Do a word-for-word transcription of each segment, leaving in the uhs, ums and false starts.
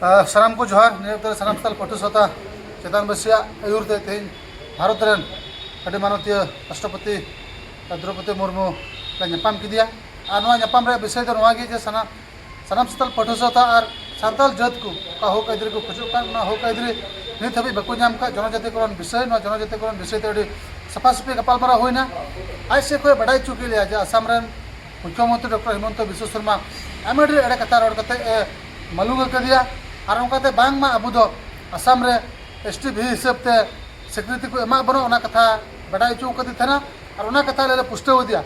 ᱟᱨ ᱥᱟᱱᱟᱢ ᱠᱚ ᱡᱚᱦᱟᱨ᱾ ᱱᱤᱭᱟᱹ ᱚᱠᱛᱚ ᱨᱮ ᱥᱟᱱᱟᱢ ᱥᱟᱱᱛᱟᱲ ᱯᱟᱹᱴᱷᱩᱣᱟᱹ ᱥᱟᱶᱛᱟ ᱪᱮᱛᱟᱱ ᱵᱟᱹᱥᱤᱭᱟᱜ ᱟᱹᱭᱩᱨ ᱛᱮ ᱛᱮᱦᱮᱧ ᱵᱷᱟᱨᱚᱛ ᱨᱮᱱ ᱟᱹᱰᱤ ᱢᱟᱱᱚᱛᱤᱭᱟᱹ ᱨᱟᱥᱴᱨᱚᱯᱚᱛᱤ ᱫᱨᱚᱣᱯᱚᱫᱤ ᱢᱩᱨᱢᱩ ᱞᱮ ᱧᱟᱯᱟᱢ ᱠᱮᱫᱮᱭᱟ᱾ ᱟᱨ ᱱᱚᱣᱟ ᱧᱟᱯᱟᱢ ᱨᱮᱭᱟᱜ ᱵᱤᱥᱚᱭ ᱫᱚ ᱱᱚᱣᱟ ᱜᱮ ᱡᱮ ᱥᱟᱱᱟᱢ ᱥᱟᱱᱟᱢ ᱥᱟᱱᱛᱟᱲ ᱯᱟᱹᱴᱷᱩᱣᱟᱹ ᱥᱟᱶᱛᱟ ᱟᱨ ᱥᱟᱱᱛᱟᱲ ᱡᱟᱹᱛ ᱠᱚ ᱚᱠᱟ ᱦᱚᱠ ᱟᱹᱭᱫᱟᱹᱨᱤ ᱠᱚ ᱠᱷᱚᱡᱚᱜ ᱠᱟᱱ, ᱚᱱᱟ ᱦᱚᱠ ᱟᱹᱭᱫᱟᱹᱨᱤ ᱱᱤᱛ ᱦᱟᱹᱵᱤᱡ ᱵᱟᱠᱚ ᱧᱟᱢ ᱠᱷᱟᱱ, ᱡᱚᱱᱚᱡᱟᱛᱤᱠᱚᱨᱚᱱ ᱵᱤᱥᱚᱭ, ᱱᱚᱣᱟ ᱡᱚᱱᱚᱡᱟᱛᱤᱠᱚᱨᱚᱱ ᱵᱤᱥᱚᱭ ᱛᱮ ᱟᱹᱰᱤ ᱥᱟᱯᱷᱟ ᱥᱟᱹᱯᱷᱤ ᱜᱟᱯᱟᱞᱢᱟᱨᱟᱣ ᱦᱩᱭᱱᱟ᱾ ᱟᱡ ᱥᱮᱫ ᱠᱷᱚᱱ ᱵᱟᱰᱟᱭ ᱦᱚᱪᱚ ᱠᱮᱫ ᱞᱮᱭᱟ ᱡᱮ ᱟᱥᱟᱢ ᱨᱮᱱ ᱢᱩᱠᱷᱭᱚᱢᱚᱱᱛᱨᱤ ᱰᱚᱠᱴᱚᱨ ᱦᱤᱢᱚᱱᱛᱚ ᱵᱤᱥᱣᱚ ᱥᱚᱨᱢᱟ ᱟᱭᱢᱟ ᱰᱷᱮᱨ ᱮᱲᱮ ᱠᱟᱛᱷᱟ ᱨᱚᱲ ᱠᱟᱛᱮ ᱮ ᱢᱟᱞᱩᱝ ᱟᱠᱟᱫᱮᱭᱟ᱾ ᱟᱨ ᱚᱱᱠᱟᱛᱮ ᱵᱟᱝᱢᱟ ᱟᱵᱚ ᱫᱚ ᱟᱥᱟᱢ ᱨᱮ ᱮᱥ ᱴᱤ ᱵᱷᱤ ᱦᱤᱥᱟᱹᱵ ᱛᱮ ᱥᱤᱠᱨᱤᱛᱤ ᱠᱚ ᱮᱢᱟᱜ ᱵᱚᱱᱟ, ᱚᱱᱟ ᱠᱟᱛᱷᱟ ᱵᱟᱰᱟᱭ ᱦᱚᱪᱚ ᱟᱠᱟᱫᱮ ᱛᱟᱦᱮᱱᱟ᱾ ᱟᱨ ᱚᱱᱟ ᱠᱟᱛᱷᱟ ᱟᱞᱮ ᱞᱮ ᱯᱩᱥᱴᱟᱹᱣ ᱟᱫᱮᱭᱟ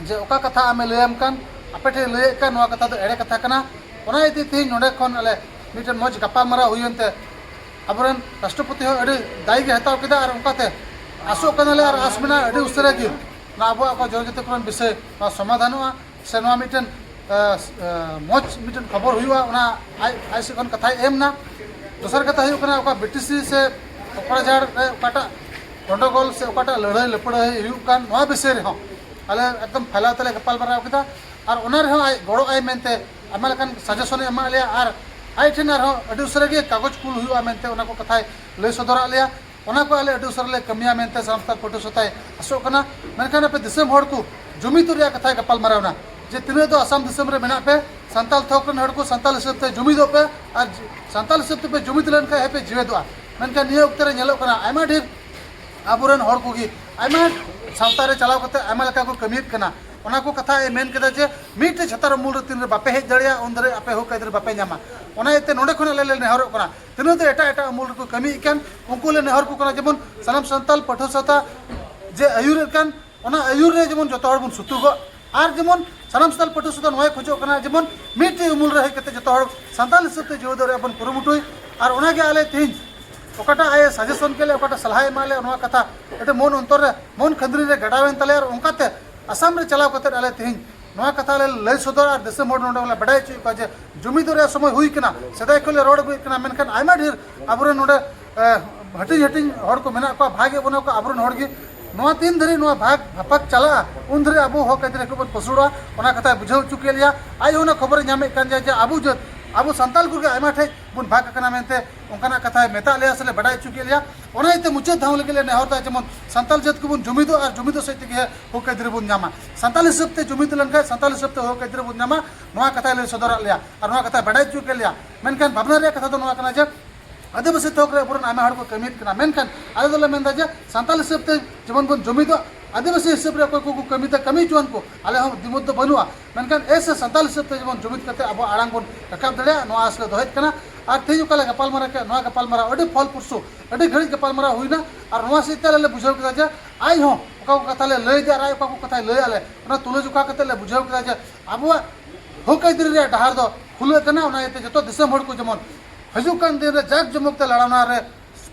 ᱡᱮ ᱚᱠᱟ ᱠᱟᱛᱷᱟ ᱟᱢᱮ ᱞᱟᱹᱭᱟᱢ ᱠᱟᱱ, ᱟᱯᱮ ᱴᱷᱮᱱ ᱞᱟᱹᱭᱮᱫ ᱠᱟᱱ, ᱱᱚᱣᱟ ᱠᱟᱛᱷᱟ ᱫᱚ ᱮᱲᱮ ᱠᱟᱛᱷᱟ ᱠᱟᱱᱟ᱾ ᱚᱱᱟ ᱤᱫᱤ ᱛᱮᱦᱮᱧ ᱱᱚᱰᱮ ᱠᱷᱚᱱ ᱟᱞᱮ ᱢᱤᱫᱴᱮᱱ ᱢᱚᱡᱽ ᱜᱟᱯᱟᱞᱢᱟᱨᱟᱣ ᱦᱩᱭᱮᱱ ᱛᱮ ᱟᱵᱚᱨᱮᱱ ᱨᱟᱥᱴᱨᱚᱯᱚᱛᱤ ᱦᱚᱸ ᱟᱹᱰᱤ ᱫᱟᱭ ᱜᱮ ᱦᱟᱛᱟᱣ ᱠᱮᱫᱟ᱾ ᱟᱨ ᱚᱱᱠᱟᱛᱮ ᱟᱥᱚᱜ ᱠᱟᱱᱟᱞᱮ ᱟᱨ ᱟᱥ ᱢᱮᱱᱟᱜᱼᱟ ᱟᱹᱰᱤ ᱩᱥᱟᱹᱨᱟ ᱜᱮ ᱱᱚᱣᱟ ᱟᱵᱚᱣᱟᱜ ᱚᱠᱟ ᱡᱚᱱᱚᱡᱟᱛᱤᱠᱚᱨᱚᱱ ᱵᱤᱥᱚᱭ ᱱᱚᱣᱟ ᱥᱚᱢᱟᱫᱷᱟᱱᱚᱜᱼᱟ ᱥᱮ ᱱᱚᱣᱟ ᱢᱤᱫᱴᱮᱱ, ᱟᱸ, ᱟᱸ, ᱢᱚᱡᱽ ᱢᱤᱫᱴᱮᱱ ᱠᱷᱚᱵᱚᱨ ᱦᱩᱭᱩᱜᱼᱟ, ᱚᱱᱟ ᱟᱡ, ᱟᱡ ᱥᱮᱫ ᱠᱷᱚᱱ ᱠᱟᱛᱷᱟᱭ ᱮᱢ ᱮᱱᱟ᱾ ᱫᱚᱥᱟᱨ ᱠᱟᱛᱷᱟ ᱦᱩᱭᱩᱜ ᱠᱟᱱᱟ, ᱚᱠᱟ ᱵᱤ ᱴᱤ ᱥᱤ ᱥᱮ ᱠᱚᱠᱲᱟᱡᱷᱟᱲ ᱨᱮ ᱚᱠᱟᱴᱟᱜ ᱜᱚᱱᱰᱚᱜᱳᱞ ᱥᱮ ᱚᱠᱟᱴᱟᱜ ᱞᱟᱹᱲᱦᱟᱹᱭ ᱞᱟᱹᱯᱟᱹᱲᱦᱟᱹᱭ ᱦᱩᱭᱩᱜ ᱠᱟᱱ, ᱱᱚᱣᱟ ᱵᱤᱥᱚᱭ ᱨᱮᱦᱚᱸ ᱟᱞᱮ ᱮᱠᱫᱚᱢ ᱯᱷᱟᱭᱞᱟᱣ ᱛᱮᱞᱮ ᱜᱟᱯᱟᱞᱢᱟᱨᱟᱣ ᱠᱮᱫᱟ᱾ ᱟᱨ ᱚᱱᱟ ᱨᱮᱦᱚᱸ ᱟᱡ ᱜᱚᱲᱚᱜ ᱟᱭ ᱢᱮᱱᱛᱮ ᱟᱭᱢᱟ ᱞᱮᱠᱟᱱ ᱥᱟᱡᱮᱥᱚᱱᱮ ᱮᱢᱟᱜ ᱞᱮᱭᱟ᱾ ᱟᱨ ᱟᱡ ᱴᱷᱮᱱ ᱟᱨᱦᱚᱸ ᱟᱹᱰᱤ ᱩᱥᱟᱹᱨᱟ ᱜᱮ ᱠᱟᱜᱚᱡᱽ ᱠᱩᱞ ᱦᱩᱭᱩᱜᱼᱟ ᱢᱮᱱᱛᱮ ᱚᱱᱟ ᱠᱚ ᱠᱟᱛᱷᱟᱭ ᱞᱟᱹᱭ ᱥᱚᱫᱚᱨᱟᱜ ᱞᱮᱭᱟ᱾ ᱚᱱᱟ ᱠᱚ ᱟᱞᱮ ᱟᱹᱰᱤ ᱩᱥᱟᱹᱨᱟ ᱞᱮ ᱠᱟᱹᱢᱤᱭᱟ ᱢᱮᱱᱛᱮ ᱥᱟᱱᱛᱟᱲ ᱯᱟᱹᱴᱷᱩᱣᱟᱹ ᱥᱟᱶᱛᱟᱭ ᱟᱥᱚᱜ ᱠᱟᱱᱟ᱾ ᱢᱮᱱᱠᱷᱟᱱ ᱟᱯᱮ ᱫᱤᱥᱚᱢ ᱦᱚᱲ ᱠᱚ ᱡᱩᱢᱤᱫᱚᱜ ᱨᱮᱭᱟᱜ ᱠᱟᱛᱷᱟᱭ ᱜᱟᱯᱟᱞᱢᱟᱨᱟᱣ ᱮᱱᱟ ᱡᱮ ᱛᱤᱱᱟᱹᱜ ᱫᱚ ᱟᱥᱟᱢ ᱫᱤᱥᱚᱢ ᱨᱮ ᱢᱮᱱᱟᱜ ᱯᱮ, ᱥᱟᱱᱛᱟᱲ ᱛᱷᱚᱠ ᱨᱮᱱ ᱦᱚᱲ ᱠᱚ ᱥᱟᱱᱛᱟᱲ ᱦᱤᱥᱟᱹᱵ ᱛᱮ ᱡᱩᱢᱤᱫᱚᱜ ᱯᱮ᱾ ᱟᱨ ᱡᱩ-, ᱥᱟᱱᱛᱟᱲ ᱦᱤᱥᱟᱹᱵ ᱛᱮᱯᱮ ᱡᱩᱢᱤᱫ ᱞᱮᱱᱠᱷᱟᱱ ᱦᱮᱸ ᱯᱮ ᱡᱤᱣᱮᱫᱚᱜᱼᱟ᱾ ᱢᱮᱱᱠᱷᱟᱱ ᱱᱤᱭᱟᱹ ᱚᱠᱛᱮ ᱨᱮ ᱧᱮᱞᱚᱜ ᱠᱟᱱᱟ ᱟᱭᱢᱟ ᱰᱷᱮᱨ ᱟᱵᱚᱨᱮᱱ ᱦᱚᱲ ᱠᱚᱜᱮ ᱟᱭᱢᱟ ᱥᱟᱶᱛᱟ ᱨᱮ ᱪᱟᱞᱟᱣ ᱠᱟᱛᱮ ᱟᱭᱢᱟ ᱞᱮᱠᱟ ᱠᱚ ᱠᱟᱹᱢᱤᱭᱮᱫ ᱠᱟᱱᱟ᱾ ᱚᱱᱟ ᱠᱚ ᱠᱟᱛᱷᱟ ᱮ ᱢᱮᱱ ᱠᱮᱫᱟ ᱡᱮ ᱢᱤᱫᱴᱮᱡ ᱪᱷᱟᱛᱟᱨ ᱩᱢᱩᱞ ᱨᱮ ᱛᱤᱱ ᱨᱮ ᱵᱟᱯᱮ ᱦᱮᱡ ᱫᱟᱲᱮᱭᱟᱜᱼᱟ, ᱩᱱ ᱫᱷᱟᱹᱨᱤᱡ ᱟᱯᱮ ᱦᱚᱠ ᱟᱹᱭᱫᱟᱹᱨ ᱵᱟᱯᱮ ᱧᱟᱢᱟ᱾ ᱚᱱᱟ ᱤᱭᱟᱹᱛᱮ ᱱᱚᱰᱮ ᱠᱷᱚᱱ ᱟᱞᱮ ᱞᱮ ᱱᱮᱦᱚᱨᱚᱜ ᱠᱟᱱᱟ, ᱛᱤᱱᱟᱹᱜ ᱫᱚ ᱮᱴᱟᱜ ᱮᱴᱟᱜ ᱩᱢᱩᱞ ᱨᱮᱠᱚ ᱠᱟᱹᱢᱤᱭᱮᱫ ᱠᱟᱱ, ᱩᱱᱠᱩ ᱞᱮ ᱱᱮᱦᱚᱨ ᱠᱚ ᱠᱟᱱᱟ ᱡᱮᱢᱚᱱ ᱥᱟᱱᱟᱢ ᱥᱟᱱᱛᱟᱲ ᱯᱟᱹᱴᱷᱩᱣᱟᱹ ᱥᱟᱶᱛᱟ ᱡᱮ ᱟᱹᱭᱩᱨᱮᱫ ᱠᱟᱱ, ᱚᱱᱟ ᱟᱹᱭᱩᱨ ᱨᱮ ᱡᱮᱢᱚᱱ ᱡᱚᱛᱚ ᱦᱚᱲ ᱵᱚᱱ ᱥᱩᱛᱩᱜᱚᱜ᱾ ᱟᱨ ᱡᱮᱢᱚᱱ ᱥᱟᱱᱟᱢ ᱥᱟᱱᱛᱟᱲ ᱯᱟᱹᱴᱷᱩᱣᱟᱹ ᱥᱟᱶᱛᱟ ᱱᱚᱣᱟᱭ ᱠᱷᱚᱡᱚᱜ ᱠᱟᱱᱟ ᱡᱮᱢᱚᱱ ᱢᱤᱫᱴᱮᱡ ᱩᱢᱩᱞ ᱨᱮ ᱦᱮᱡ ᱠᱟᱛᱮ ᱡᱚᱛᱚ ᱦᱚᱲ ᱥᱟᱱᱛᱟᱲ ᱦᱤᱥᱟᱹᱵ ᱛᱮ ᱡᱤᱣᱮᱫᱚᱜ ᱨᱮᱭᱟᱜ ᱵᱚᱱ ᱠᱩᱨᱩᱢᱩᱴᱩᱭ᱾ ᱟᱨ ᱚᱱᱟᱜᱮ ᱟᱞᱮ ᱛᱮᱦᱮᱧ ᱚᱠᱟᱴᱟᱜ ᱟᱡ ᱥᱟᱡᱮᱥᱚᱱ ᱠᱮᱫ ᱞᱮ, ᱚᱠᱟᱴᱟᱜ ᱥᱟᱞᱦᱟᱭ ᱮᱢᱟᱜ ᱞᱮ, ᱱᱚᱣᱟ ᱠᱟᱛᱷᱟ ᱟᱹᱰᱤ ᱢᱚᱱ ᱚᱱᱛᱚᱨ ᱨᱮ, ᱢᱚᱱ ᱠᱷᱟᱹᱱᱫᱽᱨᱤ ᱨᱮ ᱜᱟᱰᱟᱣᱮᱱ ᱛᱟᱞᱮᱭᱟ᱾ ᱟᱨ ᱚᱱᱠᱟᱛᱮ ᱟᱥᱟᱢ ᱨᱮ ᱪᱟᱞᱟᱣ ᱠᱟᱛᱮ ᱟᱞᱮ ᱛᱮᱦᱮᱧ ᱱᱚᱣᱟ ᱠᱟᱛᱷᱟ ᱞᱮ ᱞᱟᱹᱭ ᱥᱚᱫᱚᱨ ᱟᱨ ᱫᱤᱥᱚᱢ ᱦᱚᱲ ᱱᱚᱰᱮ ᱞᱮ ᱵᱟᱰᱟᱭ ᱦᱚᱪᱚᱭᱮᱫ ᱠᱚᱣᱟ ᱡᱮ ᱡᱩᱢᱤᱫᱚᱜ ᱨᱮᱭᱟᱜ ᱥᱚᱢᱚᱭ ᱦᱩᱭ ᱠᱟᱱᱟ᱾ ᱥᱮᱫᱟᱭ ᱠᱷᱚᱱ ᱞᱮ ᱨᱚᱲ ᱟᱹᱜᱩᱭᱮᱫ ᱠᱟᱱᱟ, ᱢᱮᱱᱠᱷᱟᱱ ᱟᱭᱢᱟ ᱰᱷᱮᱨ ᱟᱵᱚᱨᱮᱱ ᱱᱚᱰᱮ, ᱮ, ᱦᱟᱹᱴᱤᱧ ᱦᱟᱹᱴᱤᱧ ᱦᱚᱲ ᱠᱚ ᱢᱮᱱᱟᱜ ᱠᱚᱣᱟ, ᱵᱷᱟᱜᱽ ᱮ ᱵᱚᱱᱟ ᱠᱚ ᱟᱵᱚᱨᱮᱱ ᱦᱚᱲ ᱜᱮ᱾ ᱱᱚᱣᱟ ᱛᱤᱱ ᱫᱷᱟᱹᱨᱤᱡ ᱱᱚᱣᱟ ᱵᱷᱟᱜᱽ ᱵᱷᱟᱯᱟᱠ ᱪᱟᱞᱟᱜᱼᱟ, ᱩᱱ ᱫᱷᱟᱹᱨᱤᱡ ᱟᱵᱚ ᱦᱚᱠ ᱟᱹᱭᱫᱟᱹᱨᱤ ᱠᱚ ᱵᱚᱱ ᱯᱟᱹᱥᱩᱲᱚᱜᱼᱟ᱾ ᱚᱱᱟ ᱠᱟᱛᱷᱟᱭ ᱵᱩᱡᱷᱟᱹᱣ ᱦᱚᱪᱚ ᱠᱮᱫ ᱞᱮᱭᱟ᱾ ᱟᱡ ᱦᱚᱸ ᱚᱱᱟ ᱠᱷᱚᱵᱚᱨᱮ ᱧᱟᱢᱮᱫ ᱠᱟᱱ ᱜᱮᱭᱟ ᱡᱮ ᱟᱵᱚ ᱡᱟᱹᱛ ᱟᱵᱚ ᱥᱟᱱᱛᱟᱞ ᱠᱚᱜᱮ ᱟᱭᱢᱟ ᱴᱷᱮᱡ ᱵᱚᱱ ᱵᱷᱟᱜᱽ ᱟᱠᱟᱱᱟ ᱢᱮᱱᱛᱮ ᱚᱱᱠᱟᱱᱟᱜ ᱠᱟᱛᱷᱟᱭ ᱢᱮᱛᱟᱜ ᱞᱮᱭᱟ ᱥᱮᱞᱮ ᱵᱟᱰᱟᱭ ᱦᱚᱪᱚ ᱠᱮᱫ ᱞᱮᱭᱟ᱾ ᱚᱱᱟ ᱤᱭᱟᱹᱛᱮ ᱢᱩᱪᱟᱹᱫ ᱫᱷᱟᱣ ᱞᱟᱹᱜᱤᱫ ᱞᱮ ᱱᱮᱦᱚᱨ ᱫᱟ, ᱡᱮᱢᱚᱱ ᱥᱟᱱᱛᱟᱞ ᱡᱟᱹᱛ ᱠᱚᱵᱚᱱ ᱡᱩᱢᱤᱫᱚᱜ ᱟᱨ ᱡᱩᱢᱤᱫᱚᱜ ᱥᱮᱫ ᱛᱮᱜᱮ ᱦᱚᱠ ᱟᱹᱭᱫᱟᱹᱨᱤ ᱵᱚᱱ ᱧᱟᱢᱟ᱾ ᱥᱟᱱᱛᱟᱞ ᱦᱤᱥᱟᱹᱵ ᱛᱮ ᱡᱩᱢᱤᱫ ᱞᱮᱱᱠᱷᱟᱱ ᱥᱟᱱᱛᱟᱞ ᱦᱤᱥᱟᱹᱵ ᱛᱮ ᱦᱚᱠ ᱟᱹᱭᱫᱟᱹᱨᱤ ᱵᱚᱱ ᱧᱟᱢᱟ, ᱱᱚᱣᱟ ᱠᱟᱛᱷᱟᱭ ᱞᱟᱹᱭ ᱥᱚᱫᱚᱨᱟᱜ ᱞᱮᱭᱟ ᱟᱨ ᱱᱚᱣᱟ ᱠᱟᱛᱷᱟᱭ ᱵᱟᱰᱟᱭ ᱦᱚᱪᱚ ᱠᱮᱫ ᱞᱮᱭᱟ᱾ ᱢᱮᱱᱠᱷᱟᱱ ᱵᱷᱟᱵᱽᱱᱟ ᱨᱮᱭᱟᱜ ᱠᱟᱛᱷᱟ ᱫᱚ ᱱᱚᱣᱟ ᱠᱟᱱᱟ ᱡᱮ ᱟᱹᱫᱤᱵᱟᱹᱥᱤ ᱛᱷᱚᱠ ᱨᱮ ᱟᱵᱚᱨᱮᱱ ᱟᱭᱢᱟ ᱦᱚᱲ ᱠᱚ ᱠᱟᱹᱢᱤᱭᱮᱫ ᱠᱟᱱᱟ, ᱢᱮᱱᱠᱷᱟᱱ ᱟᱞᱮ ᱫᱚᱞᱮ ᱢᱮᱱᱫᱟ ᱡᱮ ᱥᱟᱱᱛᱟᱞ ᱦᱤᱥᱟᱹᱵ ᱛᱮ ᱡᱮᱢᱚᱱ ᱵᱚᱱ ᱡᱩᱢᱤᱫᱚᱜ, ᱟᱹᱫᱤᱵᱟᱹᱥᱤ ᱦᱤᱥᱟᱹᱵ ᱨᱮ ᱚᱠᱚᱭ ᱠᱚᱠᱚ ᱠᱟᱹᱢᱤᱭᱮᱫᱟ ᱠᱟᱹᱢᱤ ᱦᱚᱪᱚᱣᱟᱱ ᱠᱚ, ᱟᱞᱮ ᱦᱚᱸ ᱫᱤᱢᱚᱛ ᱫᱚ ᱵᱟᱹᱱᱩᱜᱼᱟ᱾ ᱢᱮᱱᱠᱷᱟᱱ ᱮᱥ ᱥᱮ ᱥᱟᱱᱛᱟᱞ ᱦᱤᱥᱟᱹᱵ ᱛᱮ ᱡᱮᱢᱚᱱ ᱡᱩᱢᱤᱫ ᱠᱟᱛᱮ ᱟᱵᱚᱣᱟᱜ ᱟᱲᱟᱝ ᱵᱚᱱ ᱨᱟᱠᱟᱵ ᱫᱟᱲᱮᱭᱟᱜᱼᱟ, ᱱᱚᱣᱟ ᱟᱥ ᱞᱮ ᱫᱚᱦᱚᱭᱮᱫ ᱠᱟᱱᱟ᱾ ᱟᱨ ᱛᱮᱦᱮᱧ ᱚᱠᱟ ᱞᱮ ᱜᱟᱯᱟᱞᱢᱟᱨᱟᱣ ᱠᱮᱫ, ᱱᱚᱣᱟ ᱜᱟᱯᱟᱞᱢᱟᱨᱟᱣ ᱟᱹᱰᱤ ᱯᱷᱚᱞᱯᱨᱚᱥᱩ, ᱟᱹᱰᱤ ᱜᱷᱟᱹᱲᱤᱡ ᱜᱟᱯᱟᱞᱢᱟᱨᱟᱣ ᱦᱩᱭᱱᱟ᱾ ᱟᱨ ᱱᱚᱣᱟ ᱥᱮᱫ ᱛᱮ ᱟᱞᱮ ᱞᱮ ᱵᱩᱡᱷᱟᱹᱣ ᱠᱮᱫᱟ ᱡᱮ ᱟᱡ ᱦᱚᱸ ᱚᱠᱟ ᱠᱚ ᱠᱟᱛᱷᱟ ᱞᱮ ᱞᱟᱹᱭ ᱮᱫᱟ ᱟᱨ ᱟᱡ ᱚᱠᱟ ᱠᱚ ᱠᱟᱛᱷᱟᱭ ᱞᱟᱹᱭ ᱟᱞᱮ, ᱚᱱᱟ ᱛᱩᱞᱟᱹᱡᱚᱠᱷᱟ ᱠᱟᱛᱮ ᱞᱮ ᱵᱩᱡᱷᱟᱹᱣ ᱠᱮᱫᱟ ᱡᱮ ᱟᱵᱚᱣᱟᱜ ᱦᱚᱠ ᱟᱹᱭᱫᱟᱹᱨᱤ ᱨᱮᱭᱟᱜ ᱰᱟᱦᱟᱨ ᱫᱚ ᱠᱷᱩᱞᱟᱹᱜ ᱠᱟᱱᱟ᱾ ᱚᱱᱟ ᱤᱭᱟᱹᱛᱮ ᱡᱚᱛᱚ ᱫᱤᱥᱚᱢ ᱦᱚᱲ ᱠᱚ ᱡᱮᱢᱚᱱ ᱦᱤᱡᱩᱜ ᱠᱟᱱ ᱫᱤᱱ ᱨᱮ ᱡᱟᱠ ᱡᱚᱢᱚᱠ ᱛᱮ ᱞᱟᱲᱟᱣᱱᱟ ᱨᱮ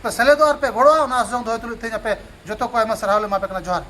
ᱯᱮ ᱥᱮᱞᱮᱫᱚᱜᱼᱟ ᱟᱨ ᱯᱮ ᱜᱚᱲᱚᱜᱼᱟ, ᱚᱱᱟ ᱟᱥ ᱡᱚᱝ ᱫᱚᱦᱚᱭ ᱛᱩᱞᱩᱡ ᱛᱮᱦᱮᱧ ᱟᱯᱮ ᱡᱚᱛᱚ ᱠᱚ ᱟᱭᱢᱟ ᱥᱟᱨᱦᱟᱣ ᱞᱮ ᱮᱢᱟ ᱯᱮ ᱠᱟᱱᱟ᱾ ᱡᱚᱦᱟᱨ᱾